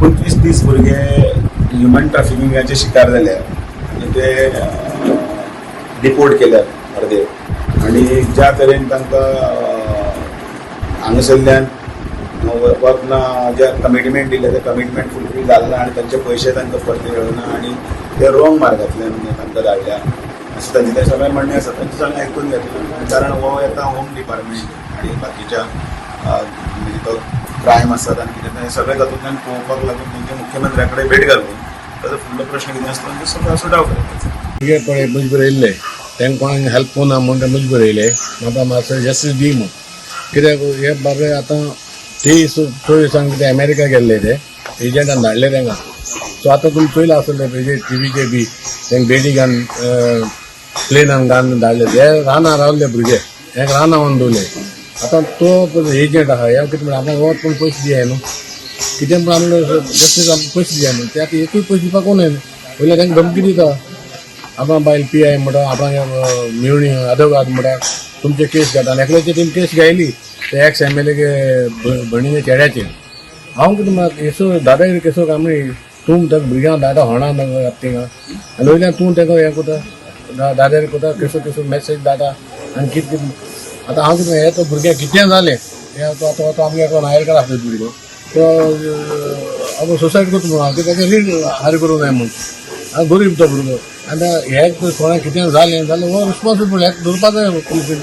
25-30 भुरगे ह्युमन ट्रॅफिकिंगाचे शिकार जाल्या आनी ते डिपोर्ट केल्यात अर्दे आनी ज्या तरेन तांकां हांगासरल्यान वतना जे कमिटमेंट दिले ते कमिटमेंट फुलफील जालें ना आनी तांचे पयशे तांकां परते मेळना आनी ते रोंग मार्गांतल्यान तांकां धाडल्या अशें तांचें तें सगळें म्हणणें आसा. तांचें सगळें आयकून घेतलें, कारण हो येता होम डिपार्टमेंट आनी बाकीच्या म्हणजे तो क्रायम आसात आनी कितें तें सगळें तातूंतल्यान पळोवपाक लागून तेंच्या मुख्यमंत्र्या कडेन भेट घालून ताजो फुडलो प्रश्न कितें आसता तो सगळो सुटाव करपाचो. भुरगे पळय म्हजे येयल्ले, तांकां कोणाक हेल्प ना म्हूण ते म्हजे येयले. म्हाका मातसो जस्टीस दी म्हूण. कित्याक हे बाबडे आतां 23-24 दिसांक ते अमेरिका गेल्ले, ते एजंटान धाडले तांकां. सो आतां तुमी चोयला आसतले टिवीचे बी, तांकां बेडी घालून प्लेनान घालून धाडले. ते रानां रावले भुरगे, तांकां रानां व्हरून दवरले. आतां तो एजंट आहा, हे कितें म्हणटा, आपणाक वत पूण पयशे दियाय न्हू, कितें म्हण आमकां जस्टीस आमकां पयशे दियाय न्हू. ते आतां एकूय पयशे दिवपाक कोण वयल्या तांकां धमकी दिता. आपणा बायल पी I म्हणटा, आपणाक मेवणी आदोगाद म्हणटा, तुमचे केस घेता. आनी एकल्याची तेणी केस घायली ते एक्स एमएलए भयणीने चेड्याचेर. हांव कितें म्हणटा, केसो दादागिरी केसो काय म्हणी तूं ताका भुरग्यांक धाडटा होणा थिंगा आनी वयल्यान तूं ताका हें करता, दादागिरी करता, केसो केसो मॅसेज धाडटा आनी कितें कितें. आतां हांव कितें, हे तो भुरग्यांक कितें जालें, हे तो आतां तो आमगे एकलो नायरकार आसलो भुरगो, तो आपूण सुसायड करता म्हणून हांव ताका रीण हारी करूंक जाय म्हूण. आनी गरीब तो भुरगो. आनी हे कोणाक कितें जालें जाल्यार हो रिस्पॉन्सिबल, हेका धरपा जाय पुलिसीन.